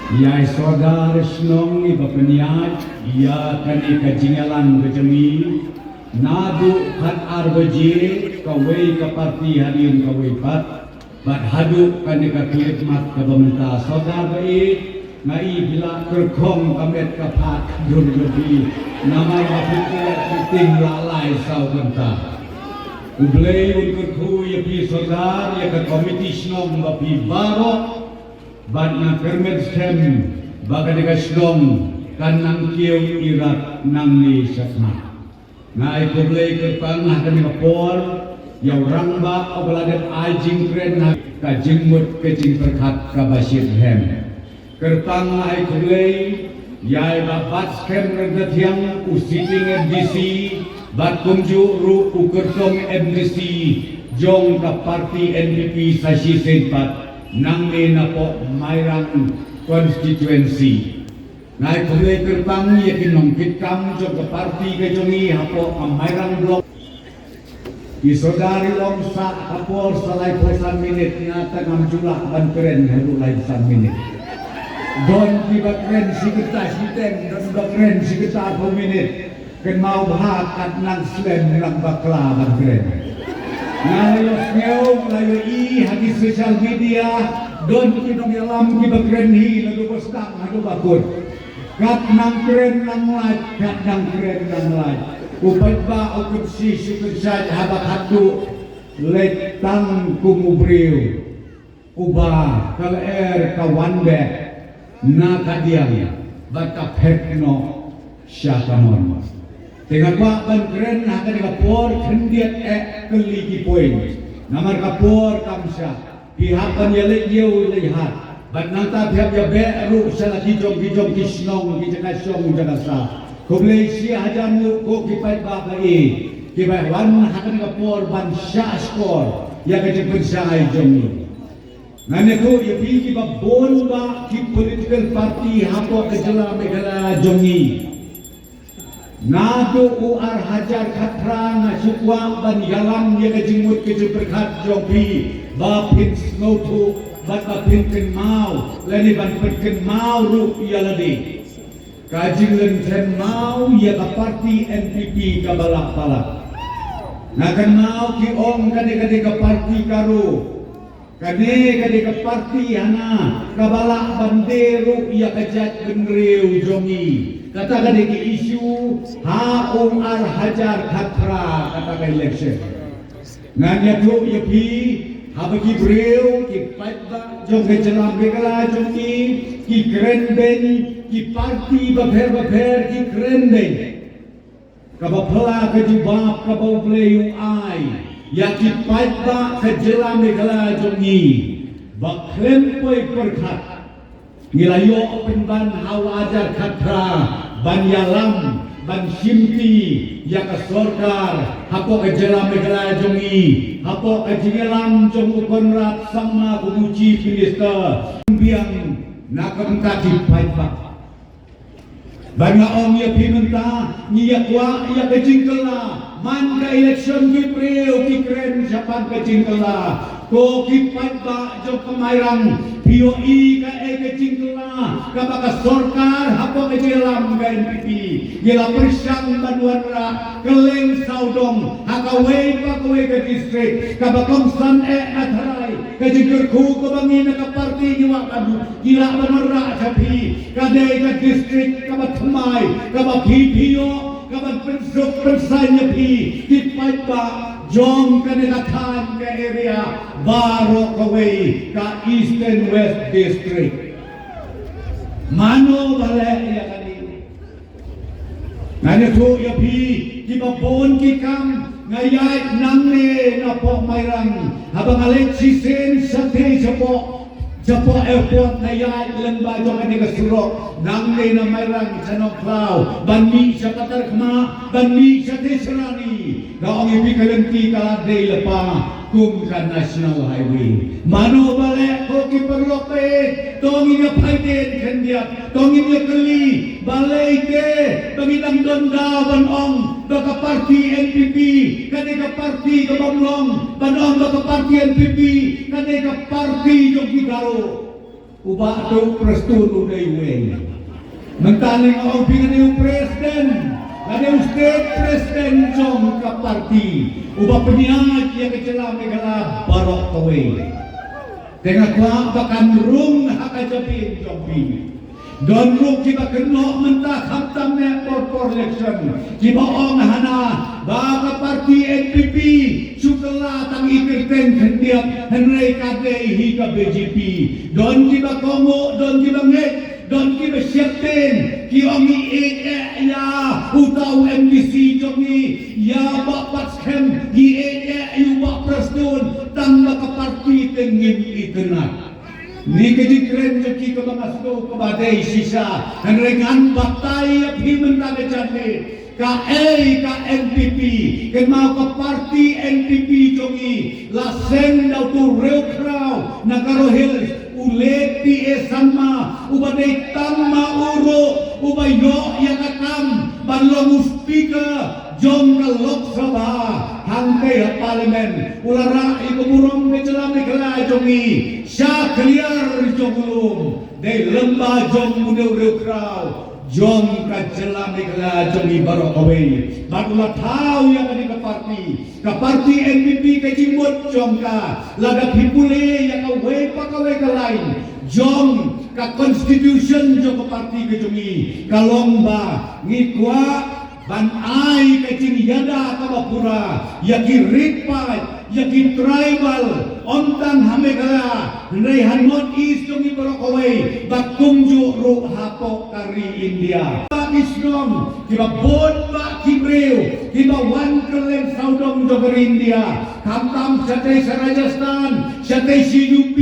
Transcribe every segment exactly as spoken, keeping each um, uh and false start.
Ïa i sordar shnong iba pynïaid ïa kane ka jingïalang ka jong ngi, naduh khatar baje kawei ka parti hadien kawei pat, bad haduh kane ka khyllipmat kaba mynta. Sordar ba ïeit, nga i ba la kyrkhong ka met ka phad ka dur ka jong phi, namar ba phi klet shiteng la lai saw kynta. U Blei un kyrkhu ïa phi sordar, ïa ka komiti shnong bad phi baroh, bad nga kyrmen skhem ba kane ka shnong kan nang kiew irat nangne shakhmat. Nga ai khublei kyrpang ha kane ka por ïa u rangbah uba la dep ai jingkren ha ka jingmut ka jingpyrkhat kaba shitrhem. Kyrpang nga ai khublei ïa i Bah Batskhem Ryntathiang, u sitting M D C, bad kumjuh ruh u kyrtong M D C jong ka parti N P P sa shisien pat, nangne napoh Mairang constituency. Nga ai khublei kyrpang ïa ki nongkitkam jong ka parti ka jong ngi hapoh ka Mairang Block. I sordar i ong sa ka por sa laiphew san minit, nga tang ngam ju lah ban kren haduh laiphew san minit. Don kiba kren shi kynta shiteng, don ba kren shi kynta arphew minit. Kynmaw bha kat nang slem nang bakla ban kren. Nga la ïohsngew, nga la ïohi ha ki social media, don ki nongïalam kiba kren hi naduh ba sdang haduh ba kut. Kat nang kren nang lait, kat nang kren nang lait. U paidbah u kynshi shi kynshait haba khatduh leit tang kum u briew uba ka lyer ka wan beh na ka diang bad ka phet noh sha ka mon. Te nga kwah ban kren ha kane ka por khyndiat eh kylli ki point. Namar ka por kam shah. Phi hap ban ïaleit ïew leit hat. Bad nangta phi hap ïa beh ruh sha la ki jong ki jong ki shnong ki jaka shong jaka sah. Khublei shi hajar nguh ko ki paidbah ba ïeit kiba wan ha kane ka por ban shah shkor ïa ka jingpynshai jong ngi. Ngan ïathuh ïa phi kiba bun bah ki political party hapoh ka jylla Meghalaya jong ngi. Naduh u ar hajar khatphra nga shu kwah ban ïalam ïa ka jingmut ka jingpyrkhat jong phi ba phin sngewthuh bad ba phin kynmaw lane ban pynkynmaw ruh ïa lade. Ka jinglynthem maw ïa ka parti N P P kaba la palat. Nga kynmaw ki ong kane kane ka parti ka ruh. Kane ka dei ka parti hana kaba lah ban die ruh ïa ka jaitbynriew jong ngi. Kata ka dei ka issue ha u ar hajar khatphra kata ka election. Ngan ïathuh ïa phi haba ki briew ki paidbah jong ka jylla Meghalaya jong ngi ki kren beiñ, ki parti bapher bapher ki kren beiñ. Kaba phylla ka jubab kaba U Blei u ai ïa ki paidbah ka jylla Meghalaya jong ngi ba khlem poi pyrkhat. Ngi la ïoh pynban ha u ar hajar khatphra ban ïalam ban shimti ïa ka sorkar hapoh ka jylla Meghalaya jong ngi, hapoh ka jingïalam jong u Conrad Sangma kum u Chief Minister. Biang na ka bynta ki paidbah. Ba nga ong ïa phi mynta, ngi ïa kwah ïa ka jingkylla. Man ka election ki briew ki kren shaphang ka jingkylla. Ko ki paidbah jong ka Mairang, phi ïohi kaei ka jingkylla kaba ka sorkar hapoh ka jingïalam ka N P P ngi la pyrshang ban wanrah kylleng sawdong ha kawei pa kawei ka district. Kaba kongsan eh nga tharai ka jingkyrkhu kaba ngi na ka parti ngi wad ban ngi lah ban wanrah sha phi ka dei ka district kaba thymmai kaba phi phi ïoh kaban pynsuk pynsaiñ ïa phi ki paidbah jong kane ka thaiñ ka area baroh kawei ka Eastern West District. Mano ba leh ïa kane? Ngan ïathuh ïa phi kiba bun ki kam nga ïaid nangne napoh Mairang haba nga leit shisien shatei shapoh shapoh airport nga ïaid lyngba jong kane ka surok nangne na Mairang sha Nongkhlaw ban mih sha Patarkhmah ban mih shatei sharani. Nga ong ïa phi ka lynti ka la dei lypa kum ka National Highway. Mano ba leh ko ki paralok ba ïeit? To ngin ïa phai dien khyndiat, to ngin ïa kylli balei te ba ngi dang don daw ban ong ba ka parti N P P ka dei ka parti ka bym long, ban ong ba ka parti N P P ka dei ka parti jong ki Garo. U Bah Duk Prestone u dei uwei. Mynta ne nga ong phi nga dei u president, nga dei u state president jong ka party uba pynïaid ïa ka jylla Meghalaya baroh kawei. Te nga kwah ba kan rung ha ka jabieng jong phi. Don ruh kiba kynnoh mynta khamtam ne por por election, kiba ong hana ba ka party N P P shu kylla tang i kyrteng khyndiat, hynrei ka dei hi ka B J P. Don kiba kohnguh, don kiba ngeit, don kiba sheptieng, ki ong ngi ïeit eh ïa uta u M D C jong ngi, ïa Bah Batskhem, ngi ïeit eh ïa u Bah Prestone, tang ba ka party te ngim itynnad. Ni ka jingkren jong ki kaba nga sngewthuh kaba dei shisha, hynrei ngan batai ïa phi mynta ka janmiet. Kaei ka N P P, kynmaw ka party N P P jong ngi, la seng da uto u riewkhraw na Garo Hills, u late P A Sangma, uba dei tang ma u ruh uba ïoh ïa ka kam ban long u speaker jong ka Lok Sabha, hangtei ha Parliament, u la rah ïa ka burom ka jylla Meghalaya jong ngi sha khliar jong u lum. Dei lyngba jong une u riewkhraw jong ka jylla Meghalaya jong ngi baroh kawei. Bad u la thaw ïa kane ka party, ka party N P P, ka jingmut jong ka, lada phi pule ïa kawei pa kawei ka lain jong ka constitution jong ka party ka jong ngi, ka long ba ngi kwah ban ai ka jingïada kaba pura ïa ki riewpaid, ïa ki tribal, ym tang ha Meghalaya, hynrei ha North East jong ngi baroh kawei, bad kumjuh ruh hapoh ka ri India. Ba ki shnong kiba bun bah ki briew kiba wan kylleng sawdong jong ka ri India, khamtam shatei sha Rajasthan, shatei sha U P,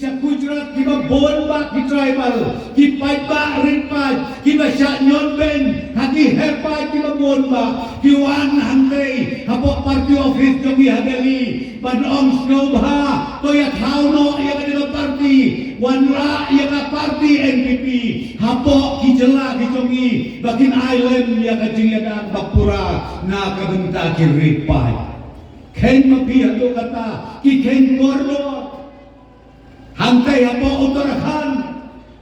sha Gujarat, kiba bun bah ki tribal, ki paidbah riewpaid, kiba shah ñion beiñ ha ki heh paid kiba bun bah, ki wan hangtei hapoh party office jong ngi ha Delhi ban ong sngewbha to ïa thaw noh ïa kane ka party, wanrah ïa ka party N P P hapoh ki jylla ki jong ngi, ba kin ai lem ïa ka jingïada ba pura na ka bynta ki riewpaid. Kheiñ ma phi haduh katta, ki kheiñ kordor. Hangtei hapoh Uttarakhand,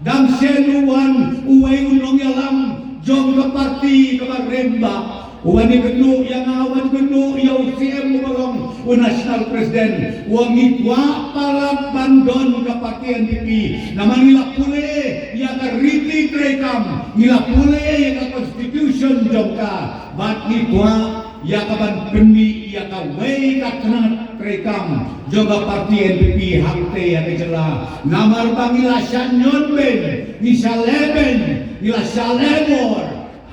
dang shen u wan uwei u nongïalam jong ka party kaba rim bah, u wan ïakynduh ïa nga, u wan kynduh ïa u C M uba long u National President, u ong ngi kwah palat ban don ka party N P P. Namar ngi la pule ïa ka riti treikam, ngi la pule ïa ka constitution jong ka, bad ngi kwah ïa ka ban pynmih ïa kawei ka tnat treikam jong ka party N P P hangtei ha ka jylla. Namar ba ngi la shah ñion beiñ, ngi shah leh beiñ, ngi la shah leh bor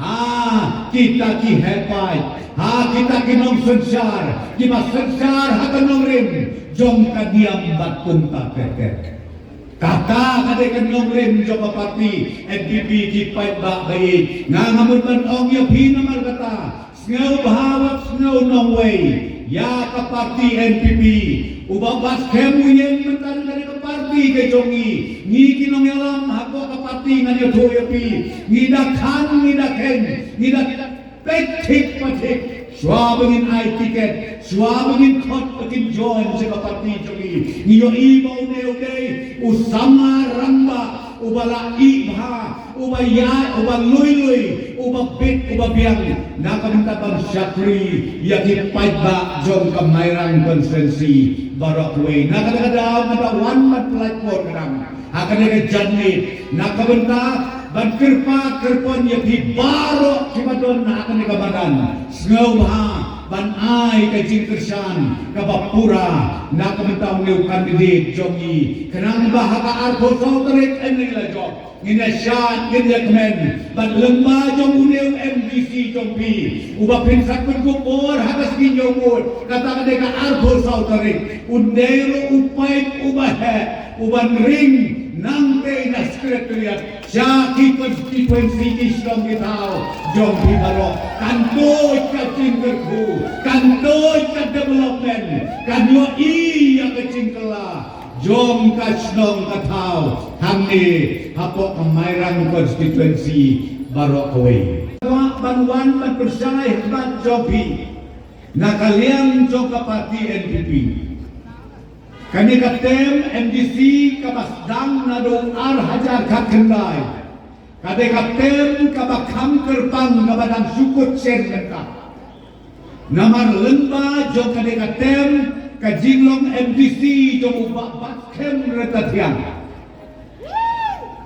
ha kita ki heh paid, ha kita ki nongsynshar kiba synshar ha ka nongrim jong ka niam bad kumta ter ter. Kata ka dei ka nongrim jong ka party N P P, ki paidbah ba ïeit. Nga nga mut ban ong ïa phi namar kata, sngewbha wat sngew nongwei ïa ka party N P P. U Bah Batskhem u ïeng mynta na ka party ka jong ngi. Ngi ki nongïalam hapoh ka party ngan ïathuh ïa phi, ngi da khan, ngi da kheiñ, ngi da peit thik pa thik shuwa ba ngin ai tiket, shuwa ba ngin khot ba kin join sha ka party jong ngi. Ngi ïohi ba une u dei u samla rangbah uba la ih bha, uba ïaid, uba lui lui, uba bit, uba biang na ka bynta ban shakri ïa ki paidbah jong ka Mairang constituency baroh kawei. Na kata ka daw nga da wan ban pyllait por khnang ha kane ka janmiet na ka bynta ban kyrpad kyrpon ïa phi baroh kiba don ha kane ka madan. Sngewbha ban ai ka jingkyrshan kaba pura na ka bynta une u candidate jong ngi, khnang ba ha ka arphew saw tarik, hynrei la jop, ngin ïa shad, ngin ïa kmen bad lyngba jong une u M D C jong phi uba phin sa pynkup bor ha ka sngi ñiew vote. Kata ka dei ka arphew saw tarik. Un dei ruh u paip uba heh uban ring nangtei na Secretariat sha ki constituency, ki shnong ki thaw jong phi baroh. Kan tuid ka jingkyrkhu, kan tuid ka development, kan ïohi ïa ka jingkylla jong ka shnong ka thaw hangne hapoh ka Mairang constituency baroh kawei. Kwah ban wan ban pyrshah khmat jong phi na ka liang jong ka party N P P. Kane ka term MDC kaba sdang naduh ar hajar khatkhyndai ka dei ka term kaba kham kyrpang kaba dang shu kut shen mynta. Namar lyngba jong kane ka term ka jinglong MDC jong u Bah Batskhem Ryntathiang.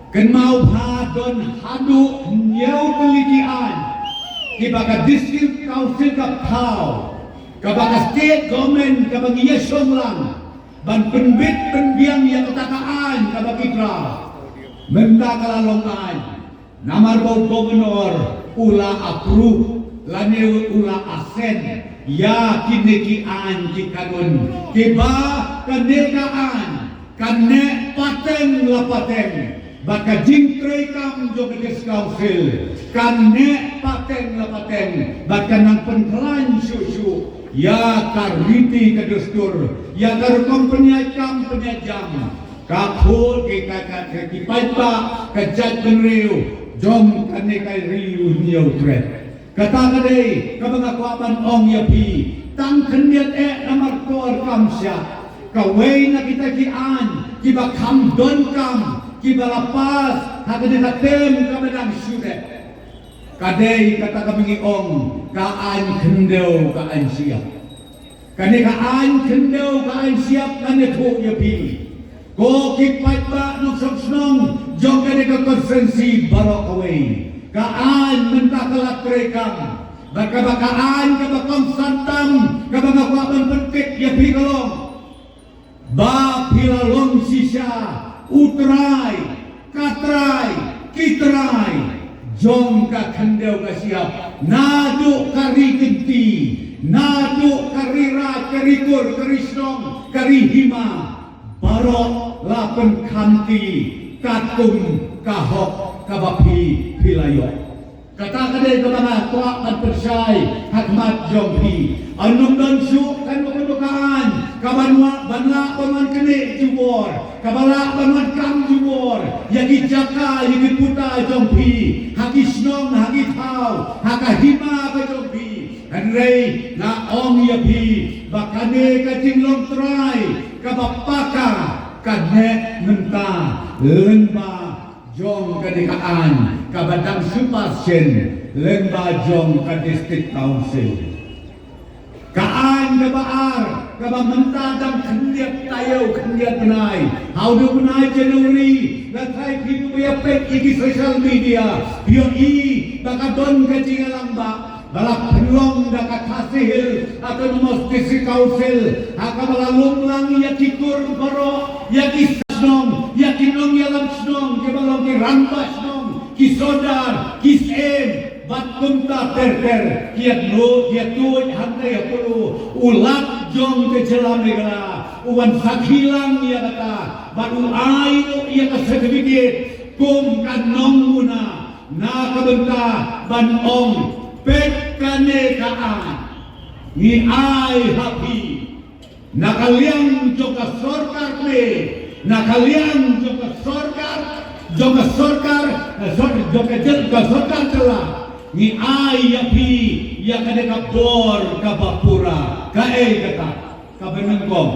Kynmaw pha don haduh hynñiew tylli ki aiñ kiba ka District Council ka thaw, kaba ka State Government kaba ngi ïashong lang ban pynbit pynbiang ïa kata ka aiñ kaba ki thaw. Mynta ka la long aiñ namar ba u Governor u la approve lane u la assent ïa kine ki aiñ ki kanun kiba kane ka aiñ kan neh pateng la pateng bad ka jingtreikam jong ka District Council kan neh pateng la pateng bad kan nang pynkhlaiñ shuh shuh ïa ka riti ka dustur, ïa ka rukom pynïaid kam pynïaid jam. Ka khun ki ka ka ki paidbah ka jaitbynriew jong kane ka Ri U Hynñiewtrep. Kata ka dei kaba nga kwah ban ong ïa phi. Tang khyndiat eh namar kor kam shah. Kawei na kita ki aiñ kiba kham donkam kiba la pass ha kane ka term kaba dang shu dep. Ka dei kata kaba ngi ong ka aiñ khyndew ka aiñ shyiap. Kane ka aiñ khyndew ka aiñ shyiap kan ïathuh ïa phi. Ko ki paidbah nongshong shnong jong kane ka constituency baroh kawei. Ka aiñ mynta ka la treikam. Bad kaba ka aiñ kaba kongsan tam kaba nga kwah ban pyntip ïa phi ka long ba phi la long shisha u trai, ka trai, ki trai jong ka khyndew ka shyiap, naduh ka ri kynti, naduh ka ri raid, ka ri kur, ka ri shnong, ka ri hima, baroh la pynkhamti katkum ka hok kaba phi phi la ïoh. Kata ka dei kaba nga kwah ban pynshai ha khmat jong phi. Yn ym don shuh kano kano ka aiñ kaban wah ban lah ban wan knieh jubor, kaba lah ban wan kam jubor ïa ki jaka, ïa ki puta jong phi ha ki shnong, ha ki thaw, ha ka hima ka jong phi. Hynrei nga ong ïa phi ba kane ka jinglong trai kaba paka ka neh mynta lyngba jong kane ka aiñ kaba dang shu pass shen lyngba jong ka District Council. Ka aiñ kaba ar kaba mynta dang khyndiat taïew khyndiat bnai, ha u dei u bnai January, la trai phi ba ïa peit ïa ki social media, phi ïohi ba ka don ka jingïalang ba ba la pynlong da ka Khasi Hills Autonomous District Council ha kaba la lum lang ïa ki kur baroh, ïa ki shnong, ïa ki nongïalam shnong, kiba long ki rangbah shnong, ki sordar, ki syiem bad kumta ter ter. Ki ïathuh, ki ïathuh hangta ïa u, u Lat jong ka jylla Meghalaya u wan sakhi lang ïa kata bad u ai ruh ïa ka certificate kum ka nongmuna. Na ka bynta ban ong peit kane ka aiñ ngi ai ha phi na ka liang jong ka sorkar phi, na ka liang jong ka sorkar, jong ka sorkar, eh, sor-, jong ka jyl-, ka sorkar jylla, ngi ai ïa phi ïa kane ka bor kaba pura. Kaei kata? Kaba nyngkong,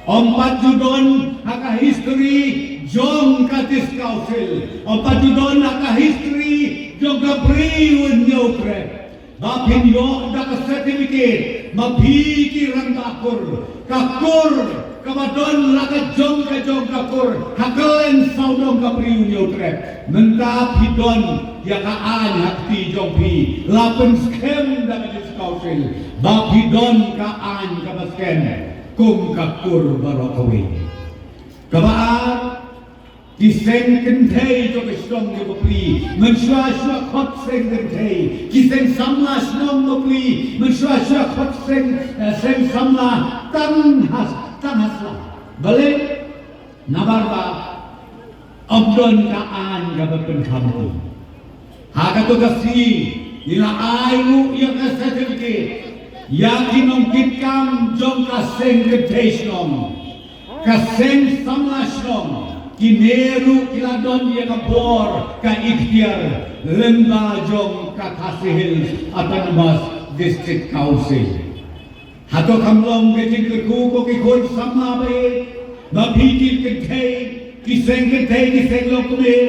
ym pat ju don ha ka history jong ka District Council, ym pat ju don ha ka history jong ka Bri U Hynñiewtrep ba phin ïoh da ka certificate ma phi ki rangbah kur, ka kur kaba don la ka jong ka jong ka kur ha kylleng sawdong ka Bri U Hynñiewtrep. Mynta phi don ïa ka aiñ ha kti jong phi, la pynskhem da ka District Council ba phi don ka aiñ kaba skhem kum ka kur baroh kawei. Kaba ar, ki seng kynthei jong ka shnong jong ka Bri, mynshuwa shuwa khot seng kynthei, ki seng samla shnong ka Bri, mynshuwa shuwa khot seng, eh, seng samla tang ha, tang ha sla. Balei? Namar ba ym don ka aiñ kaba pynkham. Ha kato ka sngi ngi la ai ruh ïa ka certificate ïa ki nongkitkam jong ka seng kynthei shnong, ka seng samla shnong, kine ruh ki la don ïa ka bor ka iktiar lyngba jong ka Khasi Hills Autonomous District Council. Hato kam long ka jingkyrkhu ko ki khun samla ba ïeit? Ba phi ki kynthei, ki seng kynthei, ki seng longkmie,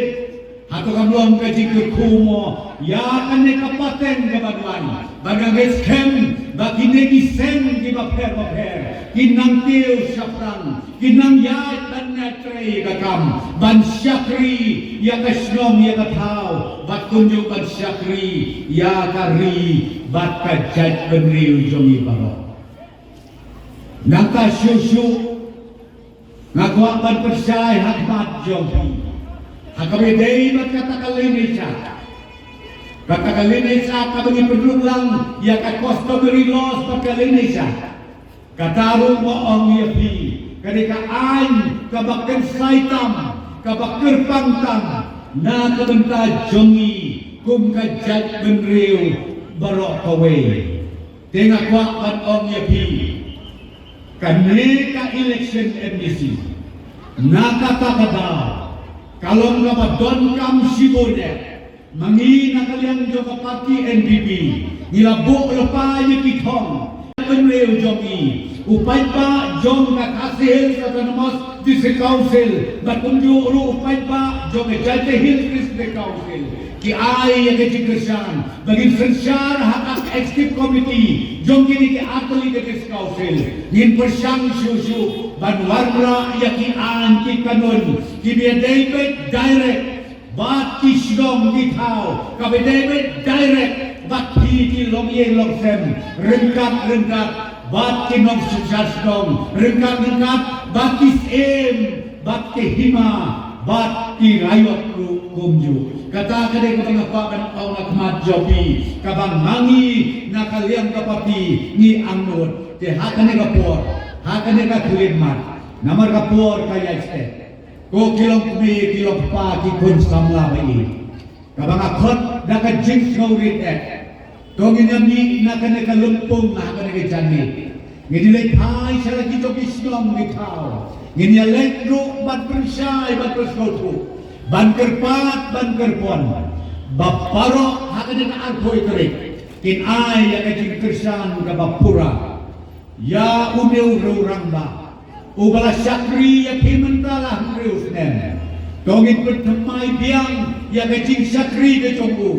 hato kam long ka jingkyrkhu mo ïa kane ka pateng ka ban wan, ba ngan skhem ba kine ki seng kiba pher bapher kin nang kiew shaphrang, kin nang ïaid ban ïatrei ka kam ban shakri ïa ka shnong ïa ka thaw bad kumjuh ban shakri ïa ka ri bad ka jaitbynriew jong ngi baroh. Nangta shuh shuh nga kwah ban pynshai ha khmat jong phi ha kaba ïadei bad kata ka lineage, kata ka lineage kaba ngi pynrung lang ïa ka customary laws bad ka lineage. Kata ruh nga ong ïa phi ka dei ka aiñ kaba kynsai tam, kaba kyrpang tam na ka bynta jong ngi kum ka jaitbynriew baroh kawei. Te nga kwah ban ong ïa phi, kane ka election M D C na kata ka daw ka long kaba donkam shibun eh. Ma ngi na ka liang jong ka party N P P ngi la buh lypa ïa ki thong. Bynriew jong ngi, u paidbah jong ka Khasi Hills Autonomous District Council bad kumjuh ruh u paidbah jong ka Jaintia Hills District Council ki ai ïa ka jingkyrshan ba ngin synshar ha ka executive committee jong kine ki artylli ka District Council. Ngin pyrshang shuh shuh ban wanrah ïa ki aiñ ki kanun kiba ïadei beit direct bad ki shnong ki thaw, kaba ïadei beit direct bad phi ki longïing longsem ryngkat ryngkat bad ki nongsynshar shnong ryngkat ryngkat bad ki syiem bad ki hima bad ki raiot ruh kumjuh. Kata ka dei kaba nga kwah ban ong ha khmat jong phi, kaba ma ngi na ka liang ka party ngi angnud. Te ha kane ka por, ha kane ka khyllipmat, namar ka por ka ïaid stet. Ko ki longkmie ki longkpa ki khun samla ba ïeit, kaba nga khot da ka jingsngewrit eh, to ngin ïa mih na kane ka lympung, na kane ka janmiet. Ngin ïa leit phai sha la ki jong ki shnong ki thaw, ngin ïa leit ruh ban pynshai ban pynsngewthuh, ban kyrpad ban kyrpon ba baroh ha kane ka arphew tarik kin ai ïa ka jingkyrshan kaba pura ïa une u rangbah uba la shakri ïa phi mynta la hynriew snem. To ngin pynthymmai biang ïa ka jingshakri ka jong u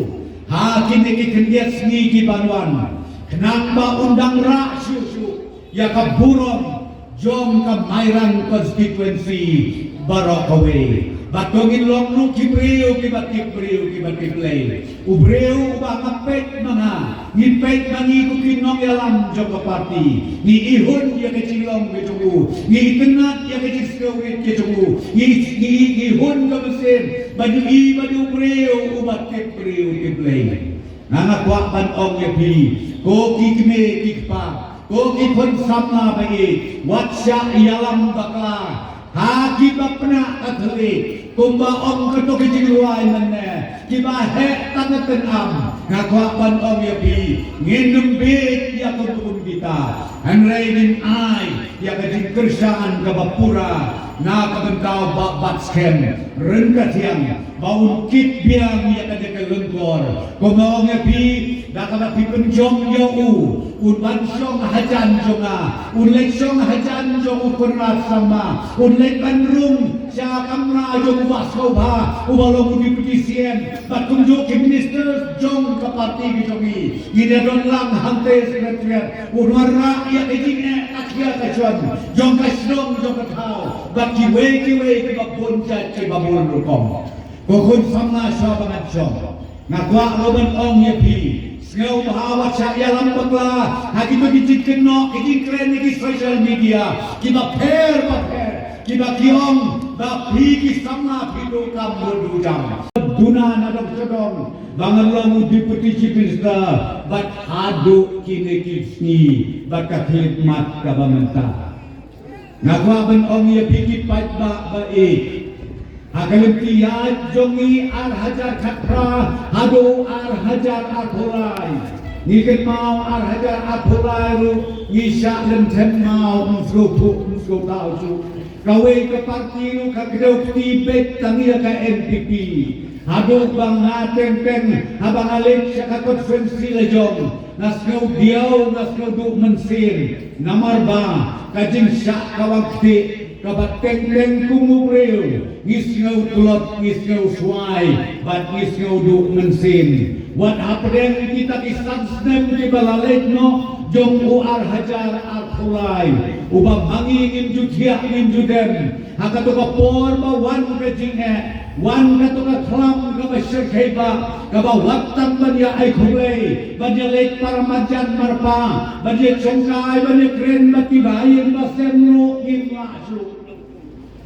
ha kine ki khyndiat sngi ki ban wan, khnang ba un dang rah shuh shuh ïa ka burom jong ka Mairang constituency baroh kawei. Bad to ngin long ruh ki briew kiba tip briew kiba tip Blei. U briew uba nga peit ma nga, ngi peit ma ngi kum ki nongïalam jong ka party, ngi ihun ïa ka jinglong ka jong u, ngi itynnad ïa ka jingsngewrit ka jong u, ngi ngi ngi hun ka mynsiem ba ngi i ba u briew uba tip briew tip Blei. Nga nga kwah ban ong ïa phi, ko ki kmie ki kpa, ko ki khun samla ba ïeit, wat shah ïalam bakla ha kiba pynah ka thylliej, kumba ong kato ka jingrwai mynne, kiba heh tang ka tynam. Nga kwah ban ong ïa phi, ngin ym bieit ïa kum kum kita, hynrei ngin ai ïa ka jingkyrshan kaba pura na ka bynta u Bah Batskhem Rynkathiang ba un kit biang ïa kane ka lyngkor. Kumba ong ïa phi, da kaba phi pynjop ïa u, un ban shong hajan jong nga, un leit shong hajan jong u Conrad Sangma, un leit ban rung sha kamra jong u Bah Sngewbha uba long u Deputy C M bad kumjuh ki minister jong ka party ka jong ngi. Ngin ïa don lang hangtei Secretariat, un wanrah ïa ka jingeh ka khia ka shon jong ka shnong jong ka thaw bad kiwei kiwei kiba bun jait kiba bun rukom. Ko khun samla, shuwa ba ngan shong, nga kwah ruh ban ong ïa phi, sngewbha wat shah ïalam bakla ha kito ki jingkynnoh ki jingkren ha ki social media kiba pher bapher, kiba ki ong ba phi ki samla phi duh kam bun duh jam. Duna na dong sha dong ba ngan long u Deputy Chief Minister bad haduh kine ki sngi bad ka khyllipmat kaba mynta. Nga kwah ban ong ïa phi ki paidbah ba ïeit, ha ka lynti ïaid jong ngi ar hajar khatphra haduh ar hajar arphew lai, ngi kynmaw ar hajar arphew lai ruh ngi shah lynthem maw, ym sngewthuh ym sngewthaw shuh. Kawei ka party ruh ka kdew kti beit tang ïa ka N P P. Haduh ba nga teng teng haba nga leit sha ka constituency la jong, nga sngew diaw nga sngew duh mynsiem, namar ba ka jingshah kawang kti Kaba teng teng kum u briew, ngi sngew tlot, ngi sngew swai, bad ngi sngew duh mynsiem. Wat hapdeng kita ki san snem kiba la leit noh jong u ar hajar arphew lai, uba ma ngi ngim ju thiah ngim ju dem, ha kato ka por ba wan ka jingeh, wan kato ka khlam kaba shyrkhei ba, kaba wat tang ban ïa ai khublei, ban ïa leit para marjan marpa, ban ïa shongkai, ban ïa kren bad kiba ïing ba sem ruh ngim lah shuh.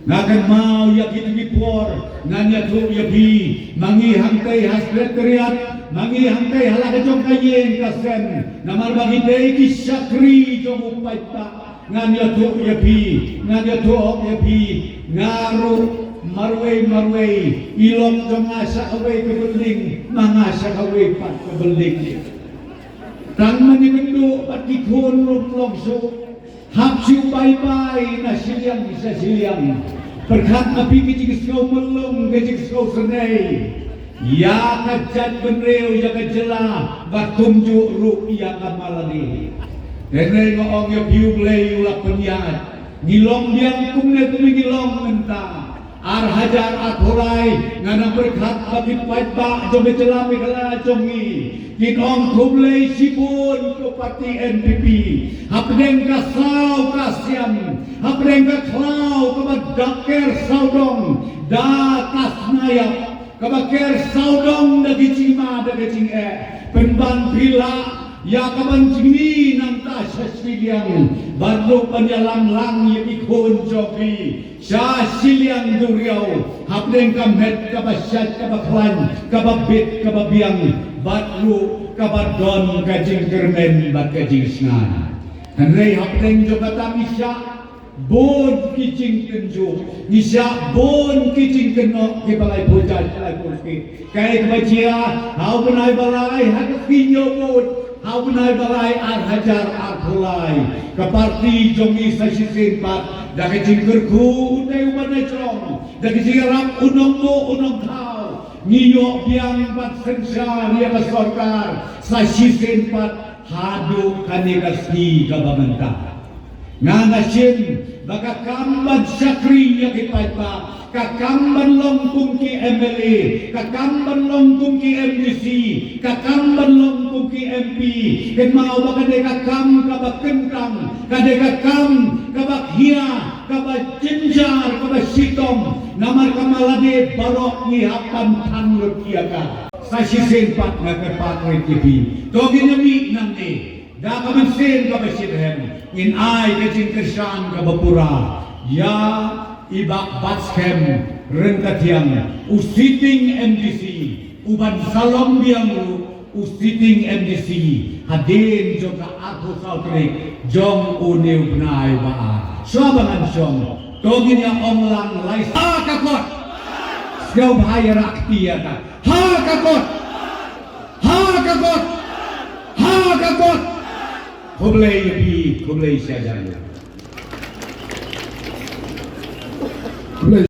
Nga kynmaw ïa kito ki por, ngan ïathuh ïa phi, ma ngi hangtei ha secretariat, ma ngi hangtei ha la ka jong ka ïing ka sem, namar ba ngi dei ki shakri jong u paidbah. Ngan ïathuh ïa phi, ngan ïathuh hok ïa phi, nga ruh marwei marwei, i lok jong nga sha kawei ka building, ma nga sha kawei pat ka building. Tang ma ngi mynta bad ki khun ruh long shuh, hap shu bye bye na shiliang sha shiliang. Pyrkhat ma phi ka jingsngew myllung, ka jingsngew sngewsynei ïa ka jaitbynriew, ïa ka jylla, bad kumjuh ruh ïa ka malade. Hynrei nga ong ïa phi, U Blei u la pynïaid. Ngi long biang kumne kumne ngi long mynta. Ar hajar arphew lai, nga nang pyrkhat ba ki paidbah jong ka jylla Meghalaya jong ngi kin ong khublei shibun ko parti N P P. Hapdeng ka saw ka siam, hapdeng ka khlaw kaba dak ker sawdong da ka snaiap, kaba ker sawdong da ki jingma da ki jingeh, pynban phi lah ïa ka ban jingmih nangta sha shiliang, bad ruh ban ïalang lang ïa ki khun jong phi sha shiliang duriaw, hapdeng ka met kaba shait kaba khlaiñ, kaba bit kaba biang, bad ruh kaba don ka jingkyrmen bad ka jingshngaiñ. Hynrei hapdeng jong kata ngi shah bun ki jingtynjuh, ngi shah bun ki jingkynnoh kiba laiphew jait laiphew skit. Kaei kaba jia ha u bnai ba lai ha ka sngi ñiew vote, ha u bnai ba lai ar hajar arphew lai, ka parti jong ngi sa shisien pat da ka jingkyrkhu utai u ba na jrong, da ka jingïarap u nongbuh u nongthaw, ngi ïoh biang bad synshar ïa ka sorkar sa shisien pat haduh kane ka sngi kaba mynta. Nga nga shim ba ka kam ban shakri ïa ki paidbah, ka kam ban long kum ki M L A, ka kam ban long kum ki M D C, ka kam ban long kum ki M P, kynmaw ba ka dei ka kam kaba kyntang, ka dei ka kam kaba khia, kaba jynjar, kaba shitom, namar ka malade baroh ngi hap ban thang lut ïa ka. Sa shisien pat nga kyrpad rit ïa phi, to ngin ïa mih nangne da ka mynsiem kaba shitrhem, ngin ai ka jingkyrshan kaba pura ïa i Bah Batskhem Ryngkathiang, u sitting M D C, u ban sa long biang ruh u sitting M D C hadien jong ka arphew saw tarik jong une u bnai ba ar. Shuwa ba ngan shong, to ngin ïa ong lang lai, ha ka kot. Sngewbha ïa rah kti ïa ka. Ha ka kot. Ha ka kot. Ha ka kot. Khublei ïa phi, khublei shihajar.